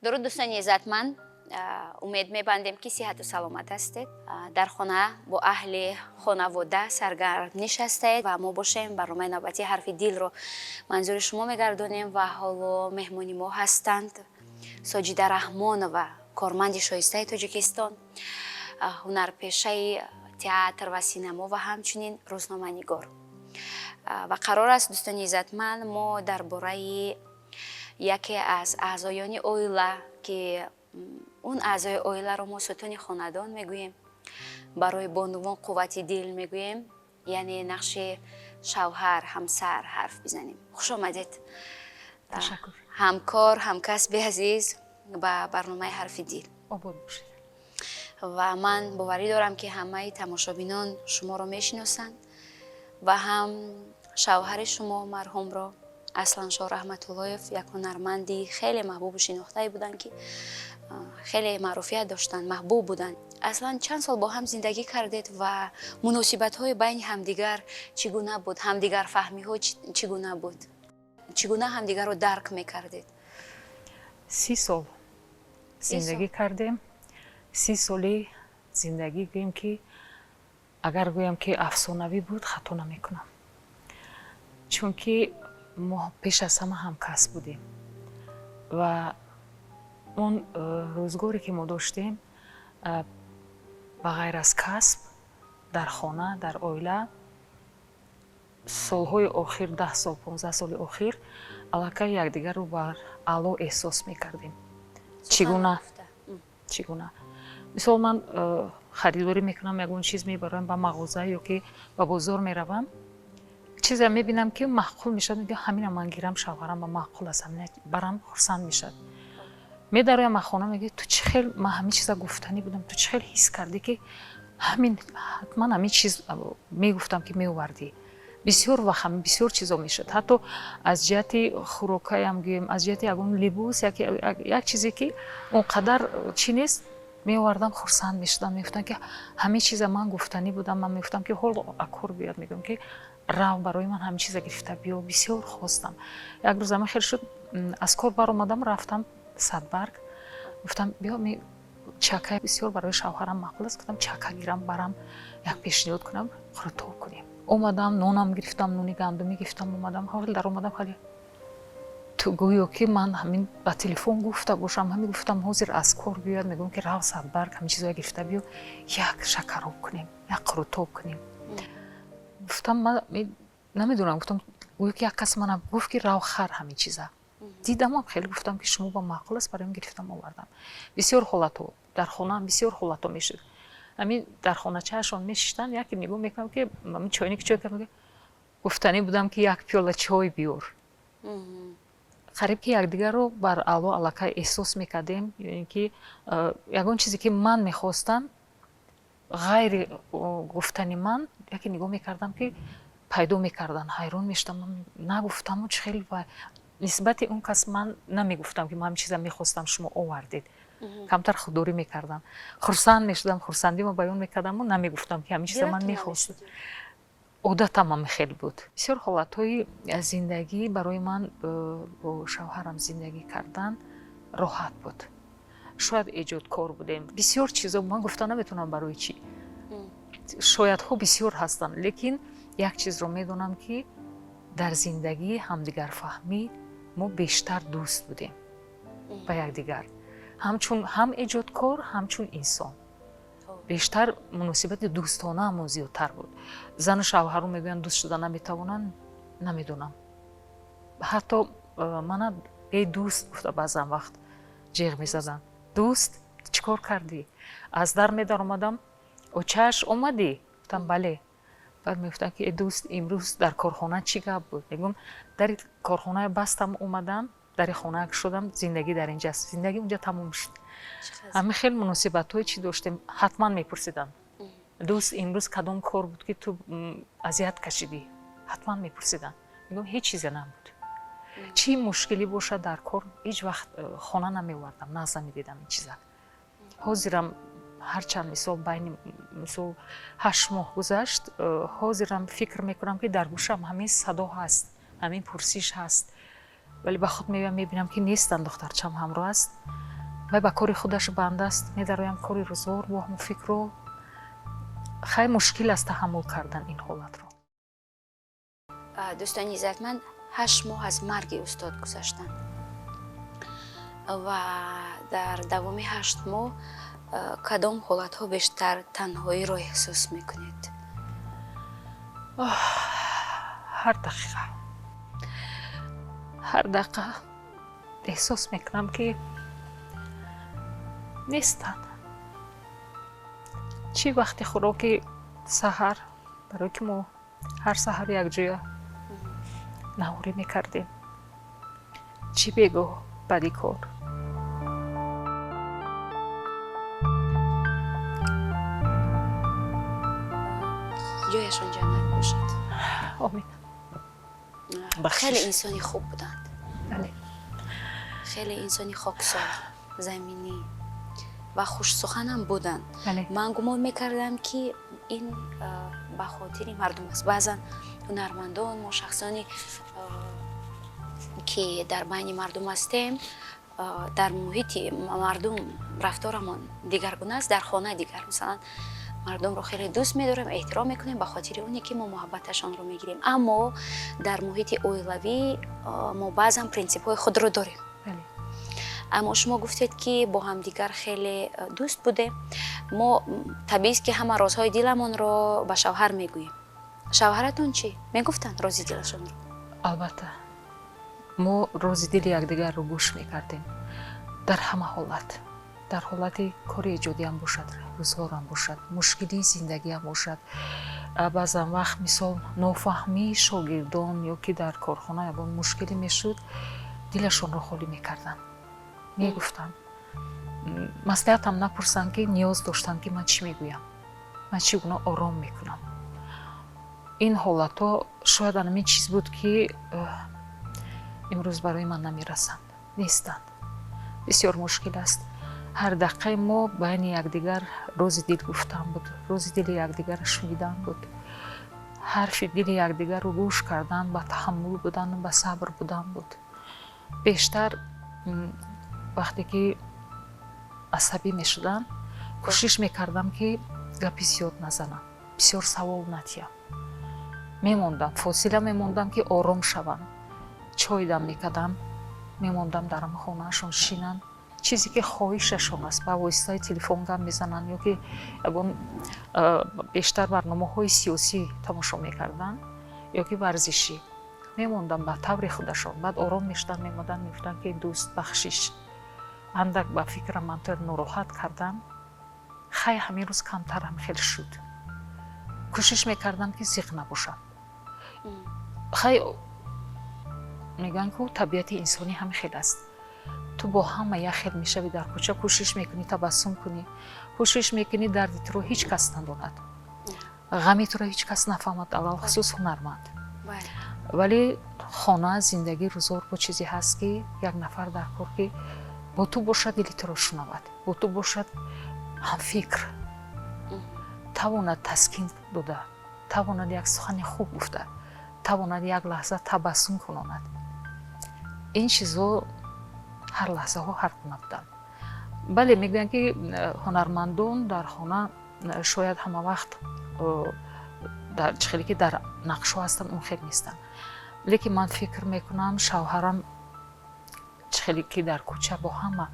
Дуруд, дӯстони иззатманд! Умед мебандем, ки сиҳату саломат ҳастед, дар хона бо аҳли хонавода саргарм нишастаед ва мо бошем, барномаи навбатии «Ҳарфи дилро» манзури шумо мегардонем. Ва ҳоло меҳмони мо ҳастанд Соҷида Раҳмонова, корманди шоистаи Тоҷикистон, ҳунарпешаи театр ва синамо ва ҳамчунин рӯзноманигор. Ва қарор аст, дӯстони иззатманд, мо дар бораи яке аз аъзоёни оила, ки он аъзои оиларо мо сутуни хонадон мегӯем, барои бонувон қуввати дил мегӯем, яъне нақши шавҳар, ҳамсар ҳарф бизанем. Хуш омадед, Ташаккур. ҳамкор, ҳамкасби азиз, ба барномаи «Ҳарфи дил». Обод бошед. Ва ман боварӣ дорам, ки ҳамаи тамошобинон шуморо мешиносанд ва ҳам шавҳари шумо марҳумро. Асланшоҳ Раҳматуллоев як ҳунарманди хеле маҳбубу шинохтае буданд, ки хеле маъруфият доштанд, маҳбуб буданд. Аслан, чанд сол бо ҳам зиндагӣ кардед ва муносибатҳои байни ҳамдигар чӣ гуна буд, ҳамдигарфаҳмиҳо чӣ гуна буд, чӣ гуна ҳамдигарро дарк мекардед? 30 сол зиндагӣ кардем. 30 соли зиндагӣ, гӯем ки, агар гӯям, ки афсонавӣ буд, хато намекунам, чунки мо пеш аз ҳама ҳамкасб будем ва он рӯзгоре, ки мо доштем, ба ғайр аз касб, дар хона, дар оила, солҳои охир, 10 сол, 15 соли охир, аллакай якдигарро бар аъло эҳсос мекардем. Чӣ гуна? Мисол, ман харидорӣ мекунам, ягон чиз мебарам ба мағоза ё ки ба бозор меравам, чизе мебинам, ки маъқул мешавад, мегӯям: «Ҳамина ман гирам, шавҳарам ба маъқул аст, ҳамина барам, хурсанд мешавад». Медароям аз хона, мегӯяд: «Ту чӣ хел? Ман ҳамин чиза гуфтанӣ будам, ту чӣ хел ҳис кардӣ, ки ҳамин ҳатман ҳамин чиз мегуфтам, ки меовардӣ?» Бисёр вақт бисёр чизо мешуд, ҳатто аз ҷиҳати хӯрокаям гӯем, аз ҷиҳати ягон либос, як чизе, ки он қадар чӣ нест, меовардам, хурсанд мешудам, мегуфтам, ки ҳамин чиза ман гуфтанӣ будам. Ман мегуфтам, ки ҳоло акор биёяд, мегӯям, ки рав, барои ман ҳамин чиза гирифта биё, бисёр хостам. Як рӯз ҳамин хел шуд, аз кор баромадам, рафтам Садбарг, гуфтам: «Биё, чака бисёр барои шавҳарам маъқул аст», гуфтам, «чака гирам, барам, як пешниҳод кунам, қурутоб кунем». Омадам, нонам гирифтам, нони гандумӣ гирифтам, омадам, ҳол даромадам, хеле ту гӯё ки ман ҳамин ба телефон гуфта бошам, ҳамин гуфтам: «Ҳозир аз кор биёяд, мегӯям, ки рав Садбарг, ҳамин чизоя гирифта биё, як шакароб кунем, як қурутоб кунем», гуфтам. Ман намедонам, гуфтам, гӯё ки як кас мана гуфт, ки рав, хар ҳамин чиза. Дидамам, хеле гуфтам, ки шумо ба маъқул аст, бароям гирифтам, овардам. Бисёр ҳолатҳо дар хонаам, бисёр ҳолатҳо мешуд. Ҳамин дар хоначаашон мешиштанд, яке нигоҳ мекунам, ки чойники чой кард, гуфтанӣ будам, ки як пиёла чой биёр. Қариб ки якдигарро бар аъло аллакай эҳсос мекардем, ё ки ягон чизе, ки ман мехостам, ғайри гуфтани ман, яке нигоҳ мекардам, ки пайдо мекарданд, ҳайрон мешудам: нагуфтаму чӣ хел? Нисбати он кас ман намегуфтам, ки ман ҳамин чиза мехостам, шумо овардед. Камтар худдорӣ мекардам, хурсанд мешудам, хурсандимо баён мекардаму намегуфтам, ки ҳамин чиза ман мехостам. Одатам ҳам хел буд. Бисёр ҳолатҳои зиндагӣ барои ман бо шавҳарам зиндагӣ кардан роҳат буд. Шояд эҷодкор будем, бисёр чизо ман гуфта наметавонам барои чӣ, шоядҳо бисёр ҳастанд, лекин як чизро медонам, ки дар зиндагӣ ҳамдигарфаҳмӣ, мо бештар дӯст будем ба якдигар, ҳамчун ҳам эҷодкор, ҳамчун инсон. Бештар муносибати дӯстонаамон зиёдтар буд. Зану шавҳару мегӯянд, дӯст шуда наметавонанд, намедонам, ҳатто мана «Эй дӯст» гуфта баъзан вақт ҷеғ мезаданд: «Дӯст, чӣ кор кардӣ?» Аз дар медаромадам: «Очаш, омадӣ?» Гуфтам: «Бале». Баъд мегуфтанд, ки «Э дӯст, имрӯз дар корхона чӣ гап буд?» Мегӯм: «Дари корхонаи бастам, омадам, дари хона шудам, зиндагӣ дар инҷаст, зиндагӣ унҷа тамом шуд». Ҳамин хел муносибатҳое чӣ доштем. Ҳатман мепурсиданд: «Дӯст, имрӯз кадом кор буд, ки ту азият кашидӣ?» Ҳатман мепурсиданд. Мегӯм: «Ҳеҷ чизе набуд». Чӣ мушкилӣ бошад дар кор, ҳеҷ вақт хона намеовардам, нағз намедидам ин чиза. Ҳозирам, ҳарчанд, мисол, байни, мисол, 8 моҳ гузашт, ҳозирам фикр мекунам, ки дар гӯшам ҳамин садо ҳаст, ҳамин пурсиш ҳаст, вале ба худ меоям, мебинам, ки нестанд, духтарчам ҳамроҳ аст. Вай ба кори худаш банд аст, медароям кори рӯзгор бо ҳамон фикру. Хай, мушкил аст таҳаммул кардан ин ҳолатро. Дӯстони иззатманд, 8 моҳ аз марги устод гузаштанд ва дар давоми 8 моҳ кадом ҳолатҳо бештар танҳоиро эҳсос мекунед? Ҳар дақиқа, ҳар дақиқа эҳсос мекунам, ки нестанд. Чӣ вақти хӯроки саҳар, барое ки мо ҳар саҳар якҷоя наҳорӣ мекардем, чӣ бегоҳ баъди кор. Ҷояшон ҷаннат бошад. Омин. Хеле инсони хуб буданд. Бале. Хеле инсони хоксор, заминӣ ва хушсуханам буданд. Ман гумон мекардам, ки ин ба хотири мардум аст. Баъзан ҳунармандон, мо шахсоне, ки дар байни мардум ҳастем, дар муҳити мардум рафторамон дигаргуна аст, дар хона дигар. Масалан, мардумро хеле дӯст медорем, эҳтиром мекунем ба хотири оне, ки мо муҳаббаташонро мегирем, аммо дар муҳити оилавӣ мо баъзан принсипҳои худро дорем. Аммо шумо гуфтед, ки бо ҳамдигар хеле дӯст будем. Мо табиист, ки ҳама розҳои диламонро ба шавҳар мегӯем. Шавҳаратон чӣ мегуфтанд рози дилашонро? Албатта, мо рози дили якдигарро гӯш мекардем дар ҳама ҳолат, дар ҳолати кори эҷодиам бошад, рӯзгорам бошад, мушкилии зиндагиам бошад. Баъзан вақт, мисол, нофаҳмии шогирдон ё ки дар корхона ягон мушкиле мешуд, дилашонро холӣ мекарданд, мегуфтанд. Маслиҳатам напурсанд, ки ниёз доштанд, ки ман чӣ мегӯям, ман чӣ гуна ором мекунам. Ин ҳолатҳо шояд анамин чиз буд, ки имрӯз барои ман намерасанд, нестанд. Бисёр мушкил аст. Ҳар дақиқаи мо байни якдигар рози дил гуфтан буд, рози дили якдигарро шунидан буд, ҳарфи дили якдигарро гӯш кардан, ба таҳаммул будан, ба сабр будан буд. Бештар вақте ки асабӣ мешудам, кӯшиш мекардам, ки гапи зиёд назанам, бисёр савол натиҳам. Мемондам, фосила мемондам, ки ором шавам. Чой дам мекардам, мемондам дар хонаашон шинанд. Чизе ки хоҳишашон аст, ба воситаи телефон гап мезананд ё ки ягон, бештар барномаҳои сиёсӣ тамошо мекарданд ё ки варзишӣ. Мемондам ба таври худашон, баъд ором мешуданд, мемоданд, мегуфтанд, ки дӯст, бахшиш, андак ба фикрам ман туро нороҳат кардам. Хай, ҳамин рӯз камтарам хел шуд. Кӯшиш мекардам, ки зиқ набошам. Хай, мегӯянд, ку табиати инсонӣ ҳамин хел аст. Ту бо ҳама як хел мешавӣ дар кӯча, кӯшиш мекунӣ табассум кунӣ, кӯшиш мекунӣ дарди туро ҳеҷ кас надонад, ғами туро ҳеҷ кас нафаҳмад, алалхусус ҳунарманд. Вале хона, зиндагӣ, рӯзгор бо чизе ҳаст, ки як нафар дар кор, ки бо ту бошад, дили туро шунавад, бо ту бошад, ҳамфикр, тавонад таскин дода, тавонад як сухани хуб гуфта, тавонад як лаҳза табассум кунонад. Ин чизҳо ҳар лаҳзаҳо ҳар гуна буданд. Бале, мегӯянд, ки ҳунармандон дар хона шояд ҳама вақт чӣ хеле ки дар нақшҳо ҳастанд, он хел нестанд. Лекин ман фикр мекунам, шавҳарам чӣ хеле ки дар кӯча бо ҳама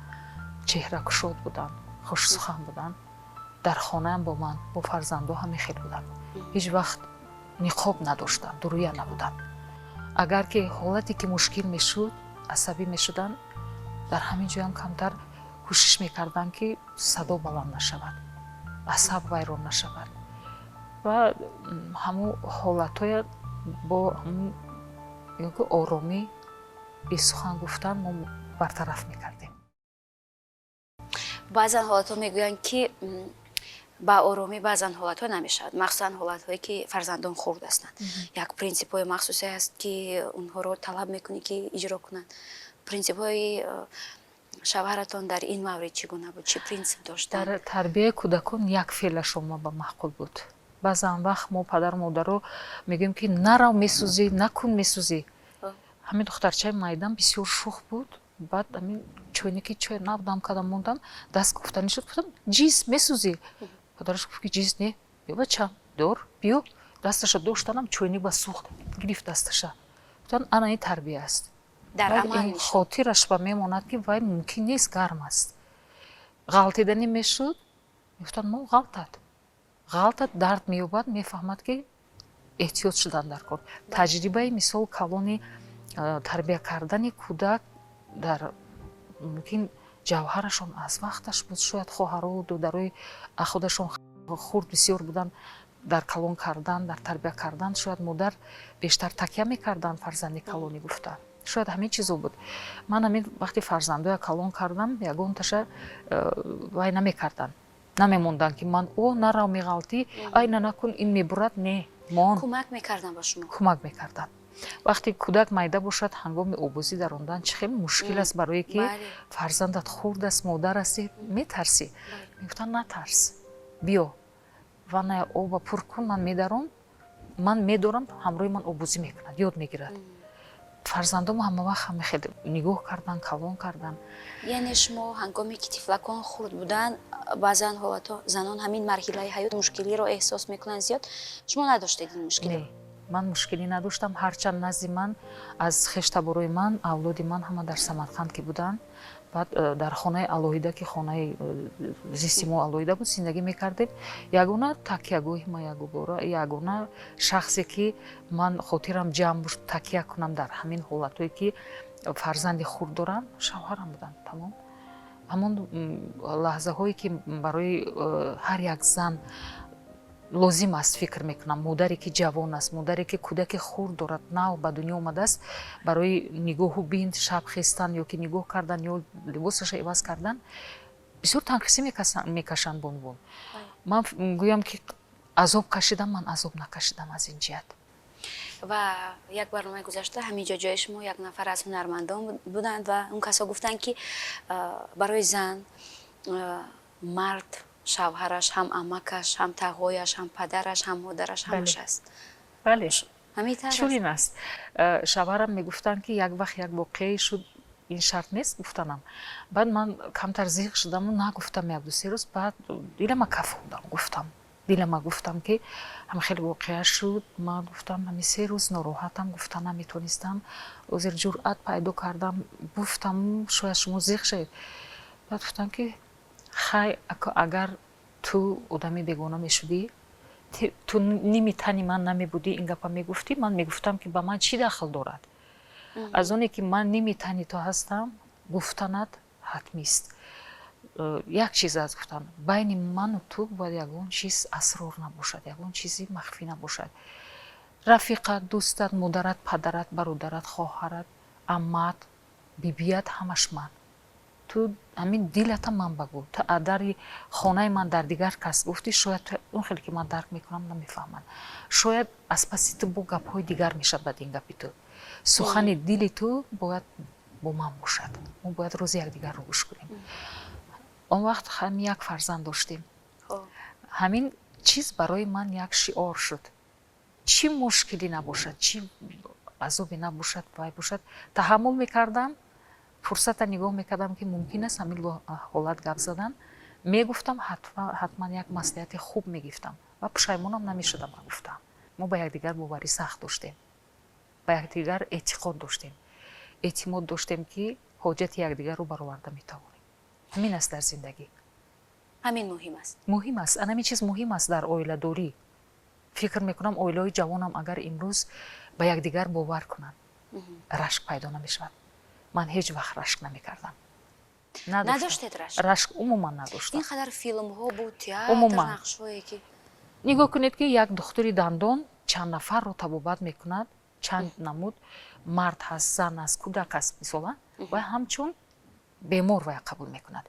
чеҳракушод буданд, хушсухан буданд, дар хонаам бо ман, бо фарзандо ҳамин хел буданд. Ҳеҷ вақт ниқоб надоштанд, дурӯя набуданд. Агар ки ҳолате ки мушкил мешуд, асабӣ мешуданд, дар ҳамин ҷоям камтар кӯшиш мекардам, ки садо баланд нашавад, асаб вайрон нашавад ва ҳамун ҳолатҳоя бо ҳамун оромӣ, бесухан гуфтан мо бартараф мекардем. Баъзан ҳолатҳо мегӯянд, ки ба оромӣ баъзан ҳолатҳо намешавад, махсусан ҳолатҳое, ки фарзандон хурд ҳастанд. Як принсипҳои махсусе ҳаст, ки онҳоро талаб мекунӣ, ки иҷро кунанд. Принсипҳои шавҳаратон дар ин маврид чӣ гуна буд, чӣ принсип доштанд? Дар тарбияи кӯдакон як феълашон ма ба маъқул буд. Баъзан вақт мо падару модаро мегӯем, ки нарав, месӯзӣ, накун, месӯзӣ. Ҳамин духтарчаи майдан бисёр шух буд. Баъд ҳамин чойники чой нав дам кардам, мондам, даст гуфтанӣ шуд, гуфтам: «Ҷиз, месӯзӣ». Падараш гуфт, ки ҷиз не, биё, бачам, дор, биё. Дасташа доштанам, чойник ба сӯхт, гирифт дасташа. Гуфтан: «Ана, ин тарбия аст». Дар амал. Хотираш ба мемонад, ки вай мумкин нест, гарм аст. Ғалтиданӣ мешуд, мегуфтанд: «Мо ғалтад, ғалтад, дард меёбад», мефаҳмад, ки эҳтиёт шудан дар кор. Таҷрибаи, мисол, калони тарбия кардани кӯдак дар мумкин ҷавҳарашон аз вақташ буд. Шояд хоҳару додарои худашон хурд бисёр буданд, дар калон кардан, дар тарбия кардан шояд модар бештар такя мекарданд, фарзанди калонӣ гуфта. Шояд ҳамин чизо буд. Ман ҳамин вақти фарзандоя калон кардам, ягонташа вай намекарданд, намемонданд, ки ман о нарав, меғалтӣ, ай на, накун, ин мебурад, не, мон. Кӯмак мекарданд ба шумо? Кӯмак мекарданд. Вақте кӯдак майда бошад, ҳангоми обозӣ дарондан чӣ хеле мушкил аст, барое ки фарзандат хурд аст, модар ҳастӣ, метарсӣ. Мегуфтанд: «Натарс, биё, ванная оба пур кун, ман медаром, ман медорам, ҳамроҳи ман обозӣ мекунад, ёд мегирад». Фарзандомо ҳама вақт ҳама хеле нигоҳ кардан, калон кардан. Яъне шумо ҳангоме ки тифлакон хурд буданд, баъзан ҳолатҳо занон ҳамин марҳилаи ҳаёт мушкилиро эҳсос мекунанд зиёд, шумо надоштед ин мушкилиро? Не, ман мушкилӣ надоштам. Ҳарчанд назди ман аз хештаборои ман, авлоди ман ҳама дар Самарқанд ки буданд, баъд дар хонаи алоҳида, ки хонаи зисти мо алоҳида буд, зиндагӣ мекардем. Ягона такягоҳи ма, ягона шахсе, ки ман хотирам ҷамъ буд такя кунам дар ҳамин ҳолатҳое, ки фарзанди хурд дорам, шавҳарам буданд, тамом. Ҳамон лаҳзаҳое, ки барои ҳар як зан лозим аст, фикр мекунам, модаре ки ҷавон аст, модаре ки кӯдаки хурд дорад, нав ба дунё омадааст, барои нигоҳу бин, шаб хестан ё ки нигоҳ кардан ё либосаша иваз кардан бисёр танқисӣ мекашанд бонувон. Ман гӯям, ки азоб кашидам, ман азоб накашидам аз ин ҷиҳат. Ва як барномаи гузашта ҳамин ҷо ҷои шумо як нафар аз ҳунармандон буданд ва он касо гуфтанд, ки барои зан мард, шавҳараш ҳам амакаш, ҳам тағояш, ҳам падараш, ҳам модараш, ҳамаш аст. Бале, чунин аст. Шавҳарам мегуфтанд, ки як вақт як воқеае шуд, ин шарт нест гуфтанам. Баъд ман камтар зиқ шудаму нагуфтам як ду се рӯз. Баъд дилама кафондам, гуфтам, дилама гуфтам, ки ҳама хеле воқеа шуд. Ман гуфтам, ҳами 3 рӯз нороҳатам, гуфта наметонистам. Ҳозир ҷуръат пайдо кардам, гуфтам, шояд шумо зиқ шавед. Баъд гуфтам, ки хай, агар ту одами бегона мешудӣ, ту ними тани ман намебудӣ, ин гапа мегуфтӣ? Ман мегуфтам, ки ба ман чӣ дахл дорад? Аз оне ки ман ними тани ту ҳастам, гуфтанат ҳатмист. Як чиз аст, гуфтам, байни ману ту бояд ягон чиз асрор набошад, ягон чизи махфӣ набошад. Рафиқат, дӯстат, модарат, падарат, бародарат, хоҳарат, аммат, бибият, ҳамаш ман. Ту ҳамин дилата ман багӯ. Ту дари хонаи ман дар дигар кас гуфтӣ, шояд он хеле ки ман дарк мекунам, намефаҳманд. Шояд аз паси ту бо гапҳои дигар мешавад. Баъд ин гапи ту, сухани дили ту бояд бо ман бошад, мо бояд рӯзи якдигарро гӯш кунем. Он вақт ҳам як фарзанд доштем. Ҳамин чиз барои ман як шиор шуд: чӣ мушкилӣ набошад, чӣ азобе набошад, вай бошад, таҳаммул мекардам. Фурсата нигоҳ мекардам, ки мумкин аст ҳамин ҳолат гап задан, мегуфтам, ҳатман як маслиҳати хуб мегирифтам ва пушаймонам намешудам. Гуфтам, мо ба якдигар боварӣ сахт доштем, ба якдигар эътиқод доштем, эътимод доштем, ки ҳоҷати якдигарро бароварда метавонем. Ҳамин аст дар зиндагӣ. Ҳамин муҳим аст. Муҳим аст, ҳамин чиз муҳим аст дар оиладорӣ. Фикр мекунам, оилаҳои ҷавонам агар имрӯз ба якдигар бовар кунанд, рашк пайдо намешавад. Ман ҳеҷ вақт рашк намекардам. Надоштед рашк? Рашк умуман надоштам. Ин қадар филмҳо буд, театр, Умуман. нақшҳое ки Нигоҳ кунед, ки як духтури дандон чанд нафарро табобат мекунад, чанд намуд мард ҳаст, зан аст, кӯдак аст, мисола, ва ҳамчун бемор вая қабул мекунад.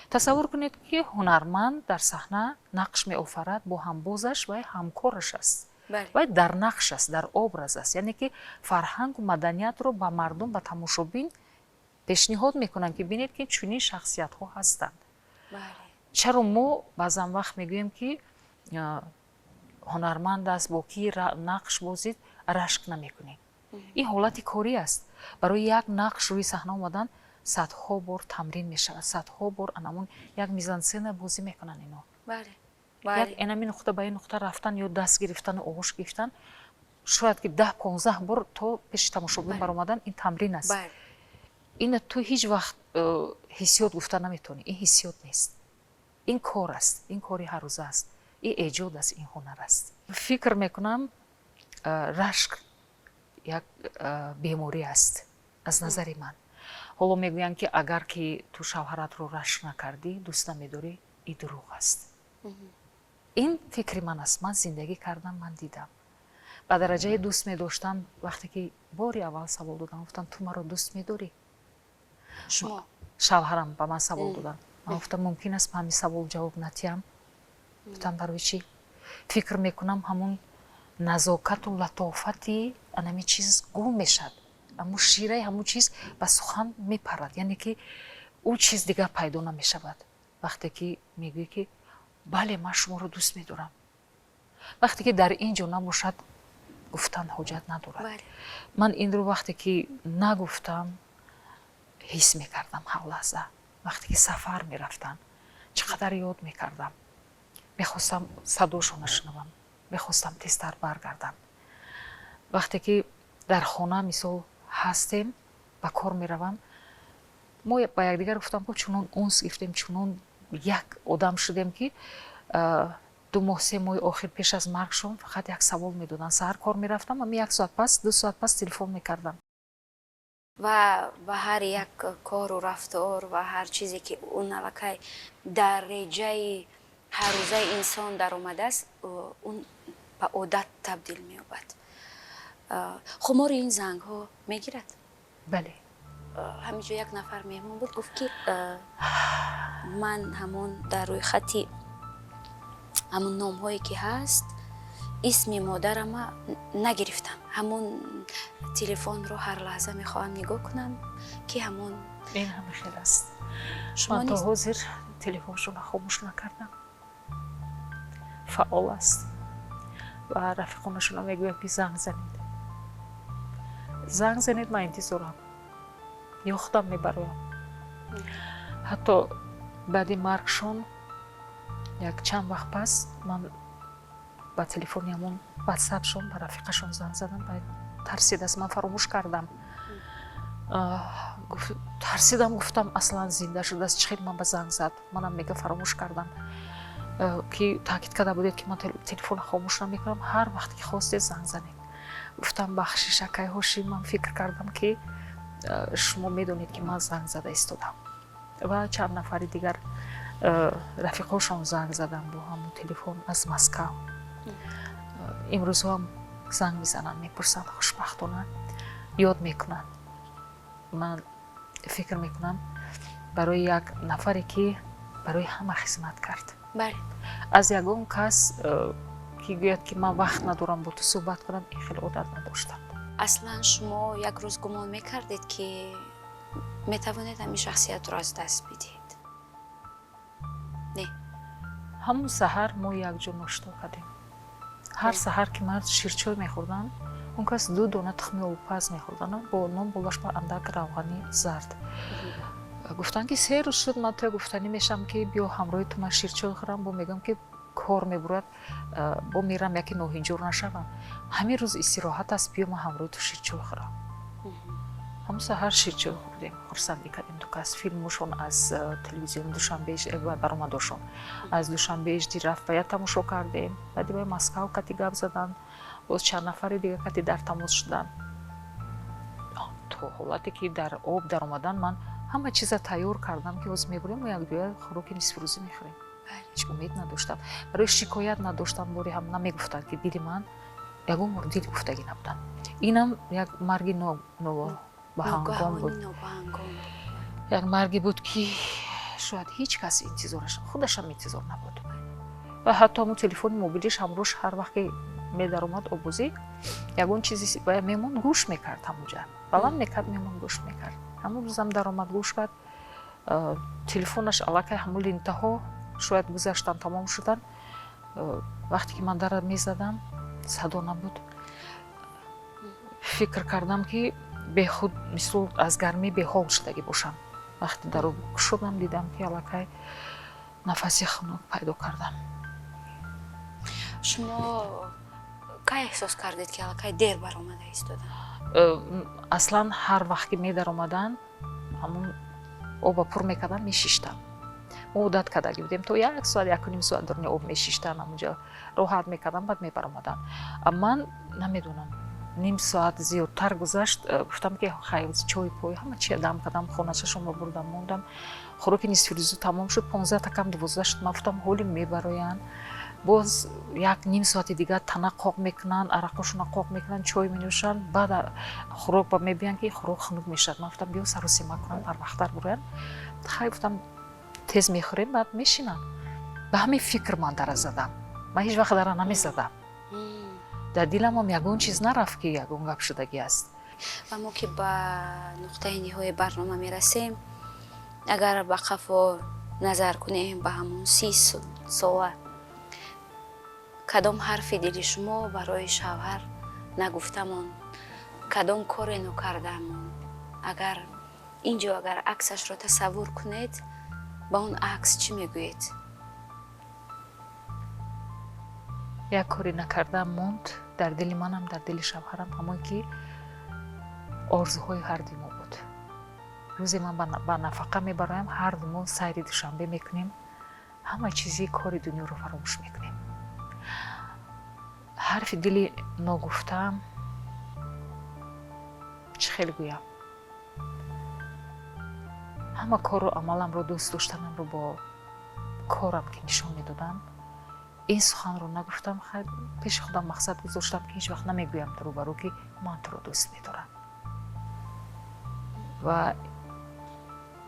Тасаввур кунед, ки ҳунарманд дар саҳна нақш меофарад, бо ҳамбозаш, вай ҳамкораш аст, вай дар нақш аст, дар образ аст, яъне ки фарҳангу маданиятро ба мардум, ба тамошобин пешниҳод мекунанд, ки бинед, ки чунин шахсиятҳо ҳастанд. Чаро мо баъзан вақт мегӯем, ки ҳунарманд аст, бо ки нақш бозид, рашк намекунем? Ин ҳолати корӣ аст. Барои як нақш рӯи саҳна омадан. Садҳо бор тамрин мешавад, садҳо бор анамун як мизансцена бозӣ мекунанд ино. Як энами нуқта ба ин нуқта рафтан ё даст гирифтану оғӯш гирифтан, шояд ки 10-15 бор то пеши тамошобин баромадан, ин тамрин аст. Ина ту ҳеҷ вақт ҳиссиёт гуфта наметавонӣ. Ин ҳиссиёт нест, ин кор аст, ин кори ҳаррӯза аст, ин эҷод аст, ин ҳунар аст. Фикр мекунам, рашк як беморӣ аст аз назари ман. Ҳоло мегӯянд, ки агар ки ту шавҳаратро рашк накардӣ, дӯст намедорӣ. Ин дурӯғ аст. Ин фикри ман аст. Ман зиндагӣ кардам, ман дидам, ба дараҷае дӯст медоштам. Вақте ки бори аввал савол додам, гуфтам: «Ту маро дӯст медорӣ?» Шумо? Шавҳарам ба ман савол доданд. Ман гуфтам: «Мумкин аст, ба ҳамин савол ҷавоб натиҳам?» Гуфтам: «Барои чӣ?» Фикр мекунам, ҳамун назокату латофати анами чиз гум мешавад, ҳамун шираи ҳамун чиз ба сухан мепарад, яъне ки ӯ чиз дигар пайдо намешавад. Вақте ки мегӯӣ, ки бале, ман шуморо дӯст медорам, вақте ки дар ин ҷо набошад, гуфтан ҳоҷат надорад. Ман инро вақте ки нагуфтам, ҳис мекардам. Ҳар лаҳза, вақте ки сафар мерафтам, чӣ қадар ёд мекардам, мехостам садошонро шунавам, мехостам тезтар баргардам. Вақте ки дар хона, мисол, ҳастем, ба кор меравам, мо ба якдигар гуфтам, ку чунон унс гирифтем, чунон як одам шудем, ки 2 моҳ, 3 моҳи охир пеш аз маргшон фақат як савол медоданд. Саҳар кор мерафтам, ами як соат пас, 2 соат пас телефон мекардам. Ва ба ҳар як кору рафтор ва ҳар чизе, ки он аллакай дар реҷаи ҳаррӯзаи инсон даромадааст, он ба одат табдил меёбад. Хумори ин зангҳо мегирад? Бале. Ҳаминҷо як нафар меҳмон буд, гуфт, ки ман ҳамон дар рӯйхати ҳамон номҳое, ки ҳаст, исми модарама нагирифтам. Ҳамон телефонро ҳар лаҳза мехоҳам нигоҳ кунам, ки ҳамон Ин ҳама хел аст. Ман то ҳозир телефоншонро хомӯш накардам, фаъол аст ва рафиқонашонро мегӯям, ки занг занед, занг занед, ман интизорам ё худам мебароям. Ҳатто баъди маргшон як чанд вақт пас ман ба телефони ҳамон ватсапшон ба рафиқашон занг задам. Тарсидааст, ман фаромӯш кардам. Тарсидам, гуфтам: «Аслан зинда шудааст, чӣ хел ман ба занг зад?» Манам, мега, фаромӯш кардам, ки таъкид карда будед, ки ман телефонро хомӯш намекунам, ҳар вақте ки хостед, занг занед. Гуфтам: «Бахшиш, акай Ҳошим, ман фикр кардам, ки шумо медонед, ки ман занг зада истодам». Ва чанд нафари дигар рафиқҳошон занг задам бо ҳамон телефон аз Москав. Имрӯзҳоам занг мезананд, мепурсанд, хушбахтона ёд мекунанд. Ман фикр мекунам, барои як нафаре, ки барои ҳама хизмат кард, аз ягон кас ки гӯяд, ки ман вақт надорам бо ту суҳбат кунам, ин хеле одат надоштам. Аслан шумо як рӯз гумон мекардед, ки метавонед ҳамин шахсиятро аз даст бидиҳед? Не? Ҳамун саҳар мо якҷо ношто кардем. Ҳар саҳар, ки ман ширчой мехӯрдам, он кас ду дона тухми олупаз мехӯрдан бо нон, болаш ба андак равғани зард. Гуфтанд, ки 3 рӯз шуд, ман туя гуфтанӣ мешавам, ки биё ҳамроҳи ту ман ширчой хӯрам, бо мегӯям, ки кор мебурад, бо мерам, яке ноҳинҷор нашавам. Ҳамин рӯз истироҳат аст, биё, ман ҳамроҳи ту ширчой хӯрам. Ҳамун саҳар ширчой хӯрдем, хурсандӣ кардем. Ду кас филмошон аз телевизиони Душанбе баромадошон аз Душанбе ҳд рафт, ба як тамошо кардем. Баъди баи Москав кати гап задан, боз чанд нафари дига кати дар тамос шудан, то ҳолате ки дар об даромадан. Ман ҳама чиза тайёр кардам, ки ҳозир мебурем, мо якҷоя хӯроки нисфирӯзӣ мехӯрем. Ҳеҷ умед надоштам, барои шикоят надоштам. Боре ҳам намегуфтанд, ки дили ман, ягон бор дил гуфтагӣ набудам. Инам як марги баҳангом буд, як марге буд, ки шояд ҳеҷ кас интизораш, худашам интизор набуд. Ва ҳатто ҳамун телефони мобилиш ҳамроҳш, ҳар вақт ки медаромад обозӣ, ягон чизи мемон, гӯш мекард, ҳамунҷа баланд мекард, мемон, гӯш мекард. Ҳамун рӯзам даромад, гӯш кард. Телефонаш аллакай ҳамун лентаҳо шояд гузаштан, тамом шудан. Вақте ки ман дара мезадам, садо набуд. Фикр кардам, ки бехуд, мисол, аз гармӣ беҳол шудагӣ бошам. Вақте даро кушодам, дидам, ки аллакай нафаси хунук пайдо кардам. Шумо кай эҳсос кардед, ки аллакай дер баромада истодан? Аслан ҳар вақт ки медаромаданд, ҳамун оба пур мекардам, мешиштам. Мо одат кардагӣ будем, то як соат, якуним соат даруни об мешиштан, ҳамунҷо роҳат мекардам, баъд мебаромадам. Ман намедонам, ним соат зиёдтар гузашт. Гуфтам, ки хай, чой пой ҳама чия дам кардам, хоначашонро бурдам, мондам. Хӯроки нисфирӯзу тамом шуд, 11:45 шуд. Ман гуфтам, ҳоли мебароянд, боз як ним соати дигар тана қоқ мекунанд, арақошона қоқ мекунанд, чой менӯшанд, баъд хӯрок ба мебиёянд, ки хӯрок хунук мешавад. Ман гуфтам, биё саросима кунам, барвақттар буроянд. Хай, гуфтам, тез мехӯрем, баъд мешинам. Ба ҳамин фикр ман дара задам. Ман ҳеҷ вақт дара намезадам. Дар диламам ягон чиз нарафт, ки ягон гап шудагӣ аст. Ва мо ки ба нуқтаи ниҳои барнома мерасем, агар ба қафо назар кунем, ба ҳамон 30 сола, кадом ҳарфи дили шумо барои шавҳар нагуфтамон, кадом коре нокардамон, агар ин ҷо агар аксашро тасаввур кунед, ба он акс чӣ мегӯед? Як коре накардаам монд дар дили манам, дар дили шавҳарам, ҳамон ки орзуҳои ҳарду мо буд. Рӯзе ман ба нафақа мебароям, ҳарду мо сайри Душанбе мекунем, ҳама чизи кори дунёро фаромӯш мекунем. Ҳарфи дили ногуфтаам чӣ хел гӯям, ҳама кору амаламро, дӯст доштанамро бо корам ки нишон медодам, ин суханро нагуфтам. Пеши худам мақсад гузоштам, ки ҳеҷ вақт намегӯям рӯбарӯ, ки ман туро дӯст медорам. Ва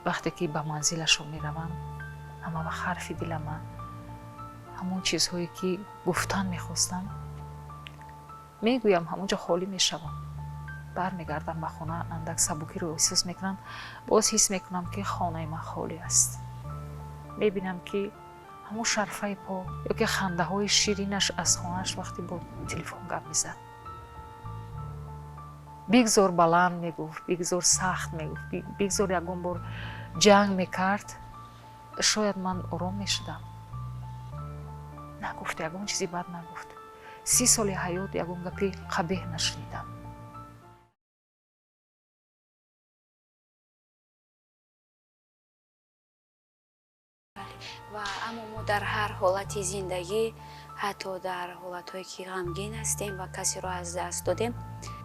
вақте ки ба манзилашон меравам, ҳама вақт ҳарфи дилама, ҳамон чизҳое ки гуфтан мехостам, мегӯям, ҳамонҷо холӣ мешавам. Бармегардам ба хона, андак сабукиро эҳсос мекунам, боз ҳис мекунам, ки хонаи ман холӣ аст. Мебинам, ки ҳамон шарфаи по ё ки хандаҳои ширинаш аз хонааш, вақте бо телефон гап мезад, бигзор баланд мегуфт, бигзор сахт мегуфт, бигзор ягон бор ҷанг мекард, шояд ман ором мешудам. Нагуфт, ягон чизи бад нагуфт. 30 соли ҳаёт ягон гапи қабеҳ нашунидам. Ва аммо мо дар ҳар ҳолати зиндагӣ, ҳатто дар ҳолатҳое ки ғамгин ҳастем ва касеро аз даст додем,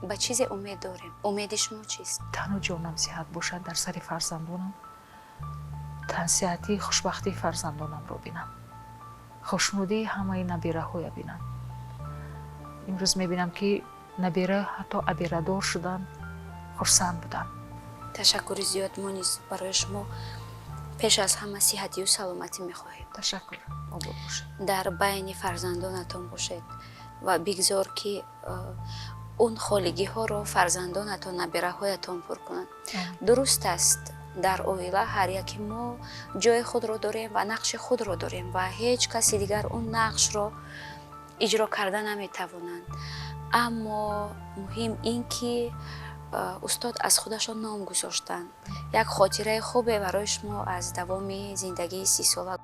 ба чизе умед дорем. Умеди шумо чист? Тану ҷонам сиҳат бошад, дар сари фарзандонам, тансиҳатии хушбахтии фарзандонамро бинам, хушнудии ҳамаи набираҳоя бинам. Имрӯз мебинам, ки набира ҳатто абирадор шудан, хурсанд будам. Ташаккури зиёд. Мо низ барои шумо пеш аз ҳама сиҳатию саломатӣ мехоҳем. Ташаккур, обод бошед. Дар байни фарзандонатон бошед ва бигзор, ки он холигиҳоро фарзандонатон, набираҳоятон пур кунанд. Дуруст аст, дар оила ҳар яке мо ҷои худро дорем ва нақши худро дорем ва ҳеҷ каси дигар он нақшро иҷро карда наметавонанд. Аммо муҳим ин ки устод аз худашон ном гузоштанд, як хотираи хубе барои шумо аз давоми зиндагии 30сола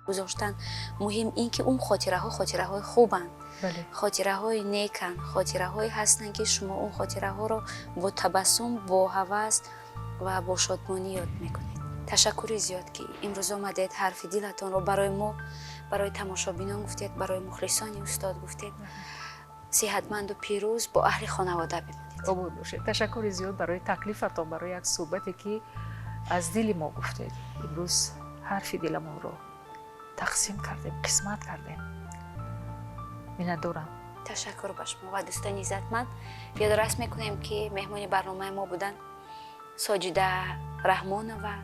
гузоштанд. Муҳим ин ки он хотираҳо хотираҳои хубанд, хотираҳои неканд, хотираҳое ҳастанд, ки шумо он хотираҳоро бо табассум, бо ҳавас ва бо шодмонӣ ёд мекунед. Ташаккури зиёд, ки имрӯз омадед, ҳарфи дилатонро барои мо, барои тамошобинон гуфтед, барои мухлисони устод гуфтед. Сиҳатманду пирӯз бо аҳли хонавода бимонед. Обод бошед. Ташаккури зиёд барои таклифатон, барои як суҳбате, ки аз дили мо гуфтед. Имрӯз ҳарфи диламонро тақсим кардем, қисмат кардем. Миннатдорам. Ташаккур ба шумо. Ва дӯстони иззатманд, ёдрас мекунем, ки меҳмони барномаи мо буданд Соҷида Раҳмонова,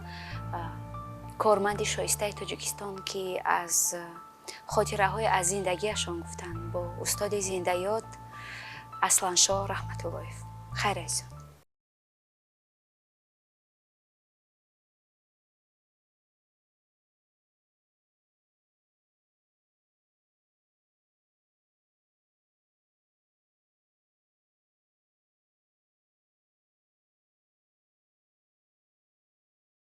корманди шоистаи Тоҷикистон, ки аз хотираҳои аз зиндагиашон гуфтанд бо устоди зиндаёд Асланшоҳ Раҳматуллоев. Хайр, азизон.